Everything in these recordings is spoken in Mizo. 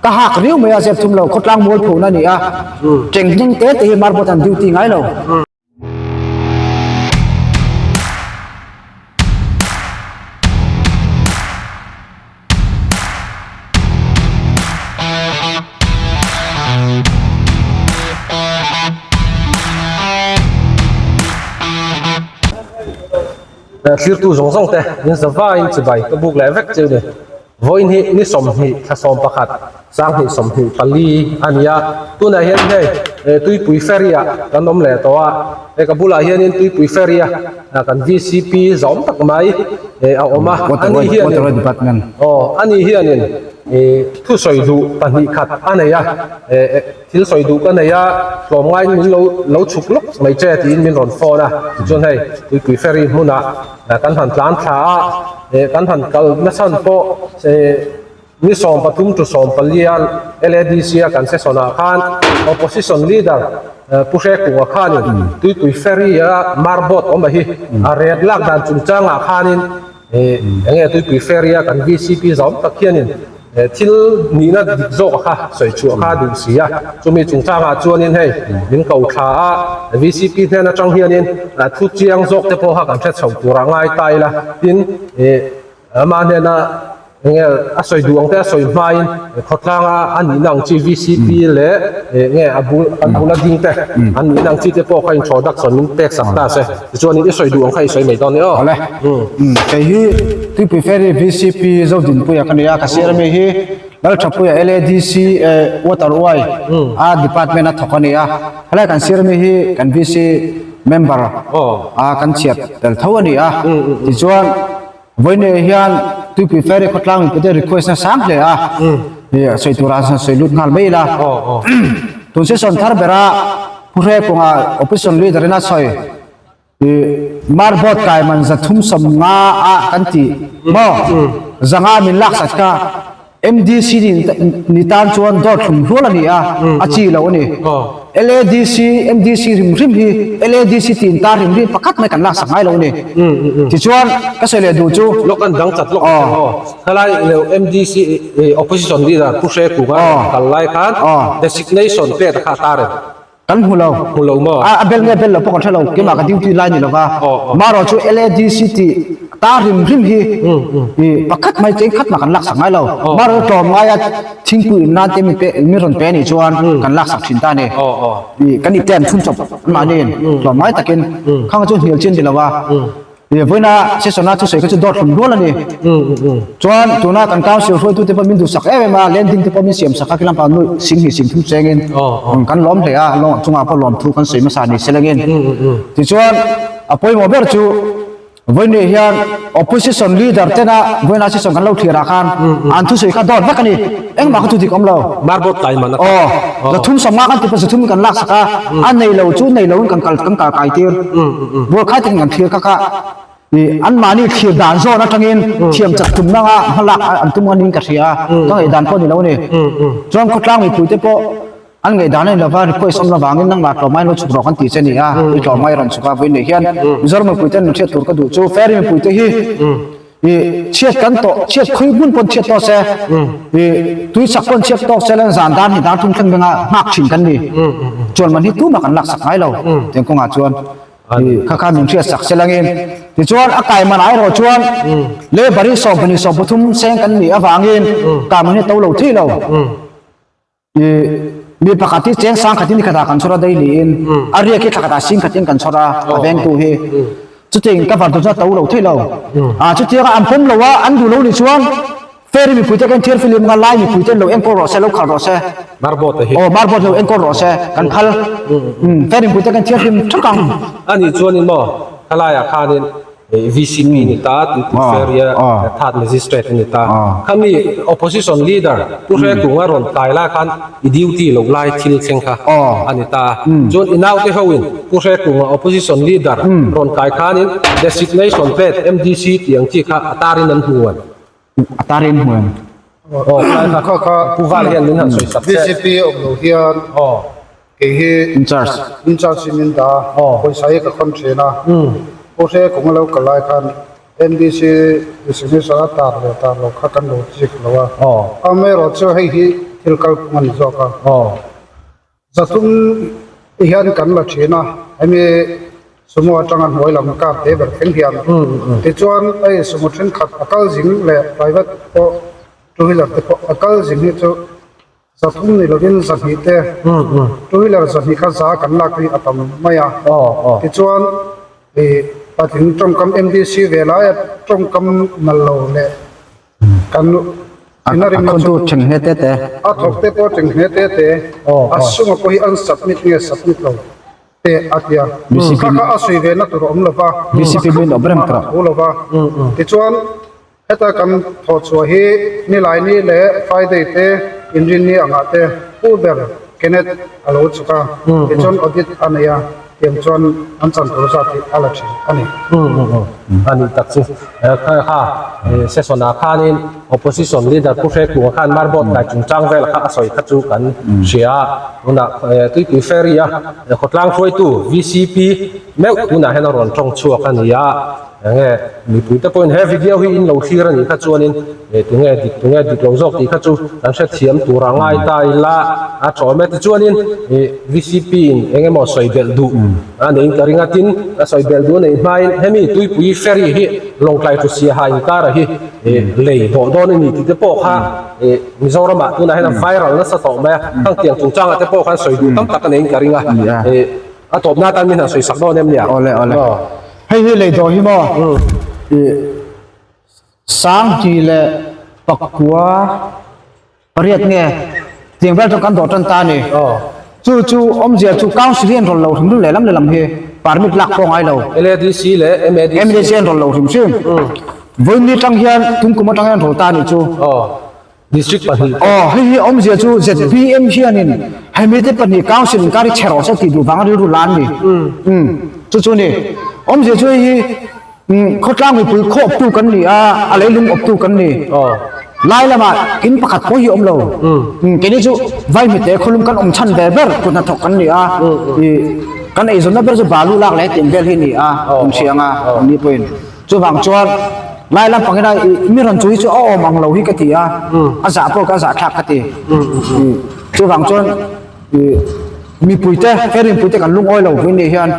Ka hak riau mai a zep thum lo khawtlang mual phona a ni a, cheng hneng te te hi marbot an duty ngai lo. Thlirtu zawng zawng te in zavaiin chibai ka buk leh vek cheu ni. Vawiin hi ni 20 thla 11 2024 a ni a, tunah hian hei Tuipui ferry ah kan awm leh tawh a, hei ka bulah hianin Tuipui ferry a kan VCP zawm tak mai a awm a, ani hianin aw ani hianin thusawi duh pahnih khat a nei a, thil sawi duh ka nei a, tlawmngaiin min lo lo chhuk lawk mai che tiin min rawn phone a, tichuan hei Tuipui ferry hmunah kan han tlan thla a. Eh kan han kal nasa an pawh eh ni 13 to 14 a LADC a kan session ah khan opposition leader Pu Hrekunga khanin Tuipui ferry a marbot awm a hi a ret lak dan chungchang ah khanin eh enge Tuipui ferry a kan VCP zawm tak hianin eh thil nihna dik zawk a kha sawi chhuah kha duh si a chumi chungchang ah chuanin hei min ko thla a VCP hnen atang hianin thu chiang zawk te pawh kha kan hre chho tur ah ngai ta ila tin ih ama hnena enge a sawi duh ang te a sawi hmain khawtlang a a nihna ang chi VCP leh ih nge a bul an bula ding te an nihna ang chi te pawh kha introduction min pek sak ta se tichuanin i sawi duh ang kha i sawi mai dawn ni aw. Awle kei hi Tuipui Ferry VCP Zodinpuia ka ni a ka sir ami hi Lalthapuia LADC Water Way a department a thawk a ni a helai kan sir ami hi kan VC member a kan chhiat tel tho a ni a tichuan vawiin hian Tuipui Ferry khawtlang mipui te request na sang hle a sawi turah sawi lut nghal mai ila tun session thar bera Pu Hrekunga opposition leader in a sawi Marbot kai man 350 a kan ti maw 500 min lak sat kha MDC ni tan chuan dawt hlum hlual a ni a a chi lo a ni LADC MDC hrim hrim hi LADC tin tar hrim hrim pakhat mai kan lak sak ngai lo a ni tichuan ka sawi leh duh chu lawk an dang chat lawk aw helai lo MDC opposition leader Pu Hrekunga kal lai khan designation pek kha a tar em. Kan hmu lo. Hmu lo maw? A bel nge bel lo pawh kan hre lo. Keimah ka duty lai ni lo va. Marawh chu LADC tih ta rim rim hi i pakhat mai cheng khat mah kan laksak ngai lo. Marawh chu tlawm ngaia thingpui in nan te mi pe mi rawn pe anih chuan kan laksak thin ta a ni. I kan ipte an chhun chawp anmahniin tlawm ngai takin khang chu hnial chin ni lo va. Vawiina session a thusawi kha chu dawt hlum rual a ni. Chuan tuna kan council hruaitute pawh min duhsak em em a, landing te pawh min siam sak a, khi lampang nuih sing hnih sing thum chengin kan lawm hle a, lawng chungah pawh lawm thu kan sawi hmasa ni selengin. Tichuan a pawimawh ber chu vawiin hian opposition leader tena vawiina session kan lo thlir ah khan an thusawi kha dawt vek a ni. Engmah kha thu dik awm lo. Marbot kai man a kha. Aw, 350 kan ti pawh 300 kan lak sak a, a nei lo chu nei lo in kan kal kan kal kai tir. Bual khai takin kan thlir kha kha i anmahni thlir dan zawn atangin thiam chak tum nanga hmalak an tum nganin ka hria a, ka ngaihdan pawh ni lo a ni. Chuan khawtlang mipui te pawh an ngaihdan a ni lova request awm lovangin nangmah tlawmngai lo chhuk rawh kan ti che a ni a, i tlawmngai rawn chhuk a vawiin leh hian Mizoram mipui ten hriat tur ka duh chu Ferry mipui te hi I chhiat kan tawh chhiat khawi hmun pawn chhiat tawh se i tui chak pawn chhiat tawk se len zan dan hi dar thum thleng benga nghak thin kan ni chuan man hi tumah kan lak sak ngai lo tiang kawngah chuan i kha kha min hriat sak se langin tichuan a kai man ai rawh chuan labour hi 12 13 seng kan nih avangin kai man hi to lo thei lo I mi pakhat hi cheng sang khatin khatah kan chhawr a daily in a riak hi thla khatah sing khatin kan chhawr a a vengtu hi chutiang ka vartu chuan a to lo theih lo a chutianga an pawm lo a an duh lo nih chuan ferry mipui te kan thiar film nga lai mipui ten lo enkawl rawh se lo khal rawh se marbot a hi aw marbot lo enkawl rawh se kan phal ferry mipui te kan thiar film thak ang ani chuanin maw khalaiah khanin VCP ni ta, Tuipui Ferry a Third Magistrate a ni ta. Khami Opposition Leader Pu Hrekunga rawn kai lai khan i duty lo lai thil thleng kha a ni ta. Chuan i naute hoin Pu Hrekunga Opposition Leader rawn kai khanin Designation Plate MDC tih ang chi kha a tarin an hmu an. A tarin hmu em? Aw, kha kha Pu Val hian min han sawi sak che. VCP awm lo hian Kei hi In charge. In charge in min dah a, pawisa hi ka khawn thin a. Pu Hre kawng a lo kal lai khan NBC designation a tar leh tar lo kha kan lo chik lo a. Amaherawhchu hei hi. thil kalphung a ni zawk a. Zathum hian kan la thin a, hemi sumo atanga hnuai lam kar te ber thleng hian. Tichuan hei sumo thenkhat a kal zing leh private pawh two wheeler te pawh a kal zing hi chu zathum ni lovin zahnih te two wheeler zahnih kha za kan lak hi a tam mai a. Tichuan ih patling tawngkam M_D_C ve laia tawngkam nal lo leh Kan ina rim na chu theng hne te te. A thawk te pawh theng hne te te. A sunga pawh hi an submit nge submit lo te a tia. Kha kha a sawi ve na tur a awm lo va. BCP min awm reng tawh. A thu lo va. Tichuan heta kan thawh chhuah hi Nilaini leh Friday te Inrinni angah te Pu ber Kenneth a lo chhuk a. Tichuan audit a nei a. Tiang chuan an chan tur zat hi a la thin a ni. A nih tak chu. Kha kha session ah khanin opposition leader Pu Hrekunga khan marbot kai chungchang vel kha a sawi kha chu kan hria a. Tunah Tuipui Ferry a khawtlang hruaitu VCP meuh tunah hian a rawn tawng chhuak a ni a. Enge mipui te pawhin he video hi in lo thlir a nih kha chuanin tunge dik tunge dik lo zawk tih kha chu kan hrethiam tur a ngai ta ila a tawm e. Tichuanin VCP in eng emaw sawi belh duh a neiin ka ring a, tin a sawi belh duh a neih hmain hemi tuipui ferry hi Lawngtlai Tusiaha inkara hi lei dawh dawn a ni tih te pawh kha Mizoramah tunah hian a viral nasa tawh mai a, khang tiang chungchangah te pawh khan sawi duh tam tak a neiin ka ring a. A tawpna atan min han sawi sak dawn em nia? Awle awle. Hei hi lei dawh hi maw? I Sangti leh pakua pariat nge tiang vel chu kan dawh tan ta a ni. Chu chu awmzia chu council hi an rawn lo hrim hrim lehlam lehlam hi permit lak pawh ngai lo. LADC leh MADC. MADC an rawn lo hrim hrim. Vawiin atang hian tumkum atang hian an rawn ta a nih chu. District pahnih te. Aw, hei hi awmzia chu zpm hianin hemi te pahnih council inkar hi chhe rawh se tih duh vanga rilru la an ni. Umm, chu chu ni. Awmzia chu hei hi umm khawtlang mipui khaw awptu kan ni a, a leilung awptu kan ni. Lai lamah in pakhat pawh hi a awm lo. Umm, keini chu Vaihmite khawlum kan awm chhan ve ber kut hnathawk kan ni a, ih kan eizawnna ber chu balu lak leh hetiang vel hi a ni a, inhria anga ni pawhin. Chuvang chuan lai lampang ina mi rawn chu hi chu a awm ang lo hi ka ti a, a zah pawh ka zah thlak ka ti. Chuvang chuan mipuite, he rinpuite kan lungawi lo vui ni hian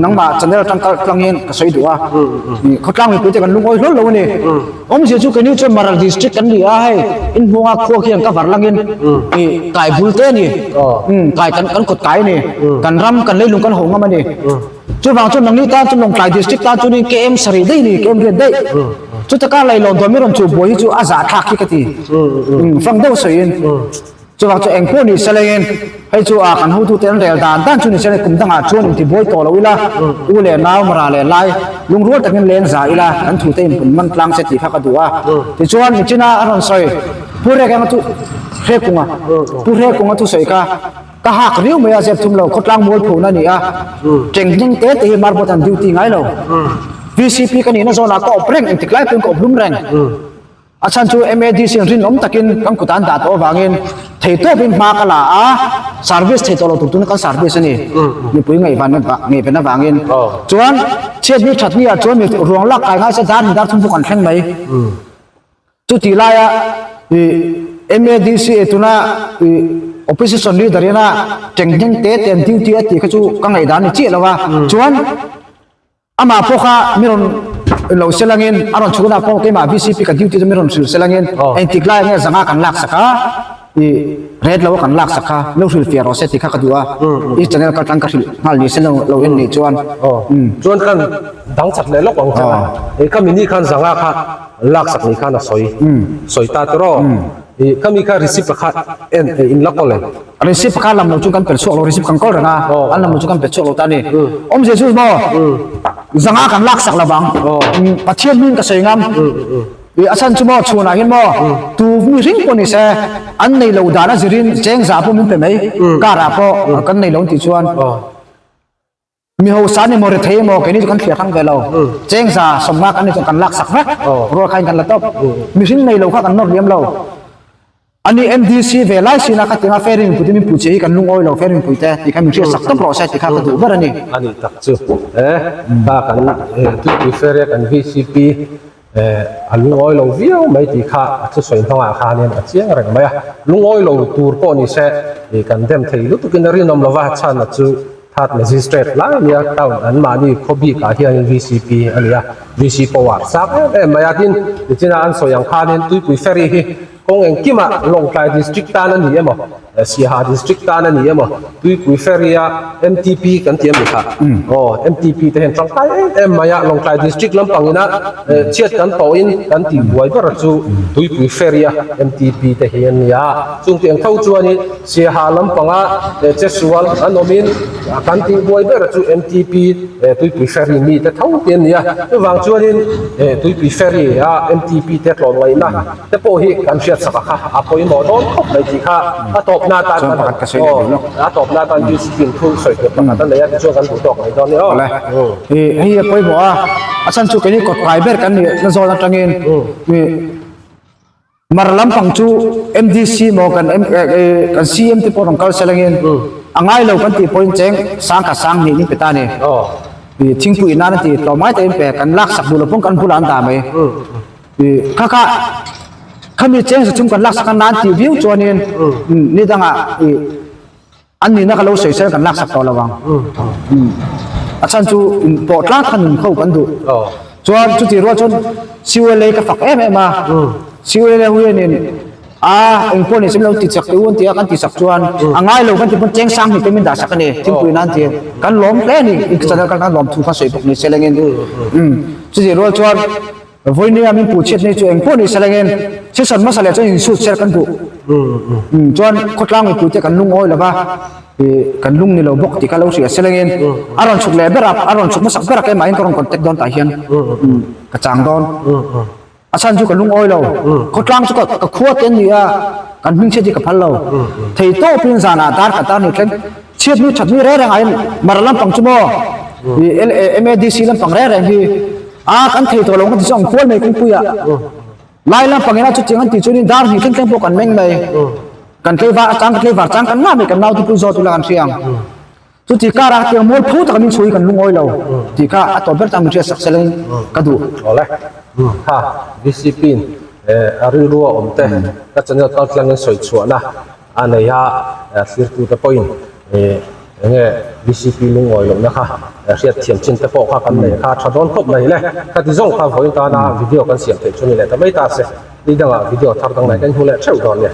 nangmah channel atang kal tlang hian ka sawi duh a, khawtlang mipuite kan lungawi hlawl lo a ni. Awmzia chu keini chuan Mara district kan ni a hei, in hmunga khua khian ka var langin kai bul te a ni, kai kan kawt kai a ni, kan ram kan leilung kan ho ngam a ni. Chuvang chu nangni tan chu Lawngtlai District tan chuanin KM sarih daih ni, KM riat daih. Chuta kar leilawn dawn mi rawn chuh buai hi chu a zahthlak hi ka ti. Fang deuh sawiin. Chuvang chu eng pawh ni se lengin hei chu a kan hotute an rel dan dan chu ni se kum dangah chuan inti buai tawh lo ila, u leh nau, mara leh lai lungrual takin leng za ila kan thute in pun man tlang se tih kha ka duh a. Tichuan nichina a rawn sawi Pu Hrekenga chu Hrekunga, Pu Hrekunga thusawi kha Ka hak riau mai a, zep thum lo, khawtlang mual phona a ni a, cheng hnung te te hi marbot an duty ngai lo. VCP ka nihna zawnah ka awp reng, engtik lai pawhin ka awp lum reng. A chhan chu MADC in rinawm takin kan kutah an dah tawh avangin thei tawpin hma ka la a, service thei tawh lo tur tuna kan service a ni, mipui ngaihven avangin. Chuan chhiatni thatni ah chuan mi ruang lak kai ngai se dar ni dar thum pawh kan thleng mai. Chutih laia ih MADC e tuna ih opposition leader ina tenghneng te te an duty a tih kha chu ka ngaihdan ni chiah lo a. Chuan amah pawh kha mi rawn lo se langin a rawn chhukna pawh keimah VCP ka duty chu mi rawn hrilh se langin engtik lai nge zanga kan lak sak a ih red lo a kan lak sak kha lo hrilh fiah rawh se tih kha ka duh a. I channel kaltlang ka hrilh nghal ni se lo en nih chuan. Chuan khan dang chak leh lawk ang che a. Ka mini khan zanga kha Lak sak ni khan a sawi sawi ta tawh i ka mi kha receipt pakhat en in la kawl em? Receipt pakhat lam lo chu kan pel chhuak lo receipt kan kawl reng a an lam lo chu kan pe chhuak lo ta a ni. Awmzia chu maw zanga kan lak sak lo vang Pathian hming ka sawi ngam i a chhan chu maw chhunah hian maw tu mi hring pawh ni se an nei lo dan a zirin cheng za pawh min pe mai car ah pawh kan nei lo an tih chuan Mi hausa ni maw rethei emaw keini chu kan thliar hrang ve lo. Chengza sawmnga kan ni chuan kan lak sak vek. Rual khain kan la tawp. Mihring nei lo kha kan nawr liam lo. Ani MDC ve lai sina kha tinga fair in puite min pui che hi kan lungawi lo fair in puite tih kha min hriat sak tawp rawh se tih kha ka duh ber a ni. Ani tak chu e ta kan tuipui fair a kan VCP. A lungawi lo viau mai tih kha a thusawi hmangah khanin a chiang reng mai a. Lungawi lo tur pawh ni se kan dem thei lutukin a rinawm lo va, chhana chu Third Magistrate lai a nia, town anmahni khaw bikah hianin VCP a ni a, VC power sang em em mai a. Tin, nichina an sawi ang khanin Tuipui Ferry hi kawng engkimah Lawngtlai District tan a ni emaw, Siaha District tan a ni emaw, Tuipui Ferry a MTP kan ti a mi kha? Aw, MTP te hian tangkai em em mai a, Lawngtlai District lampang ina chhiat kan tawhin kan tih buai ber chu Tuipui Ferry a MTP te hi an ni a, chung tiang tho chuanin Siaha lampanga chesual an awmin kan tih buai ber chu MTP Tuipui Ferry mi te tho te an ni a, chuvang chuanin Tuipui Ferry a MTP te tlawmngaihna te pawh hi kan hriat sak a kha a pawimawh dawn khawp mai tih kha a tawpna atan Chuan pakhat ka sawi leh duh lo. A tawpna atan discipline thu sawi tur pakhat a nei a tichuan kan duh tawk mai dawn ni aw. Awle. I hei a pawimawh a, a chhan chu keini kawt kai ber kan nih na zawn atangin i mar lampang chu MDC maw kan kan CM te pawh rawn kal selangin a ngai lo kan tih pawhin cheng sang kha sang hnih min pe ta a ni. I thingpui nan a ti tlawmngai takin pe kan lak sak duh lo pawn kan bulah an dah mai. Kha kha khami cheng chung kan laksak an nan tih viau chuanin ni dangah i an nihna ka lo sawi sel kan laksak tawh lo ang. A chhan chu pawh tlang kha nun kho kan duh. Chuan chuti rual chuan CULA ka fak em em a. CULA huianin A, eng pawh ni se min lo ti chak teh u an ti a, kan ti sak chuan a ngai lo kan ti pawn cheng sang hnih te min dah sak a ni, thingpui nan ti kan lawm hle a ni, in channel kan lawm thu kha sawi bawk ni se lengin umm chuti rual chuan vawinia min puh chhiat nei chu eng pawh ni se lengin session hmasa leh chuan insut ser kan duh umm chuan khawtlang mipui te kan lungawi lova ih kan lung ni lo bawk tih kha lo hria se lengin a rawn chhuk leh ber a, a rawn chhuk hmasak ber a keimahin ka rawn contact dawn tah hian umm ka chang dawn. A chhan chu ka lungawi lo. Khawtlang chu ka khua te an ni a, kan hming chhiat hi ka phal lo. Thei tawpin zanah dar khat a ni thleng. Chhiat ni that ni reng reng ah hian Mara lampang chu maw i MADC lampang reng reng hi a kan thei tawh lo ka ti chu ang kual mai kawngpuiah. Lai lampang ina chutiang an tih chuanin dar hnih thleng thleng pawh kan meng mai. Kan tlaivar a chang ka tlaivar chang kan ngah mai kan naute pui zawt ula kan hria ang. Chuti karah tiang mual phu taka min chhui kan lungawi lo tih kha a tawp ber tan min hriat sak sel in ka duh. Awle. Kha VCP in a rilru a awm te ka channel kal tlangin sawi chhuahna a nei a, thlirtute pawhin enge VCP lungawi lohna kha hriat thiam chin te pawh kha kan nei kha a tha dawn khawp mai le. Khati zawng kha vawiin tana video kan siam theih chu ni leh ta mai ta se, ni dangah video thar dang leh kan hmu leh theuh dawn nia.